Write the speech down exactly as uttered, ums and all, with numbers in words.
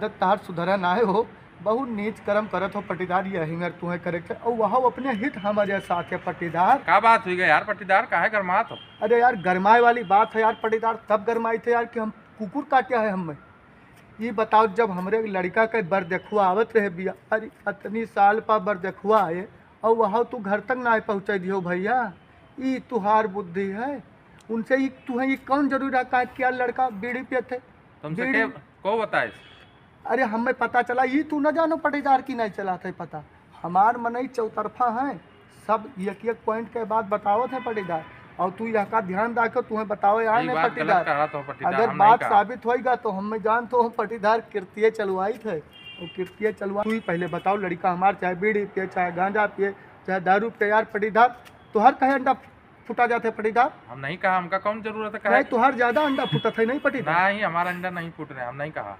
जब तार सुधरा ना हो, बहुत नीच कर्म करत हो पटीदार, ये हिंगर तुम्हें करे के, और वह अपने हित हमारे साथ है पटीदार। का बात हुई गई यार पटीदार, काहे गरमात हो? अरे यार, गरमाए वाली बात है यार पटीदार, तब गरमाई थे यार कि हम कुकुर काटे है हमें। ये बताओ, जब हमरे लड़का के बर देखुआ आवत रहे बिया, अरे, इतनी साल पर बर देखुआ आए, और वह तू घर तक ना पहुँचा दियो भैया। ई तुहार बुद्धि है, उनसे ई तुहे ई कौन जरूरी रहा कि यार लड़का बीड़ी पियत है? तुमसे बीड़ी- के को बताइस? अरे, हमें पता चला, ई तू न जानो पटीदार की नहीं चला थे पता। हमार मनई चौतरफा है, सब एक एक पॉइंट के बात बतावत है पटीदार, और तू यह का ध्यान रखो, तुम्हें बताओ यार ई नहीं बात गलत पटीदार। कहा तो पटीदार, अगर हम नहीं बात कहा। साबित होइगा तो हमें जान तो हम पटीदार कृत्य चलवाई थे, वो कृत्य चलवा। तू ही पहले बताओ, लड़का हमार चाहे बीड़ी पिए, चाहे गांजा पिए, चाहे दारू पिए, यार पटीदार, तोहर कहे अंडा फुटा जाते पटीदार? हम नहीं कहा, हमका कौन जरूरत है नहीं, कहे? तोहर ज्यादा अंडा फुटत है नहीं पटीदार? नहीं, हमारा अंडा नहीं फूट रहे, हम नहीं कहा।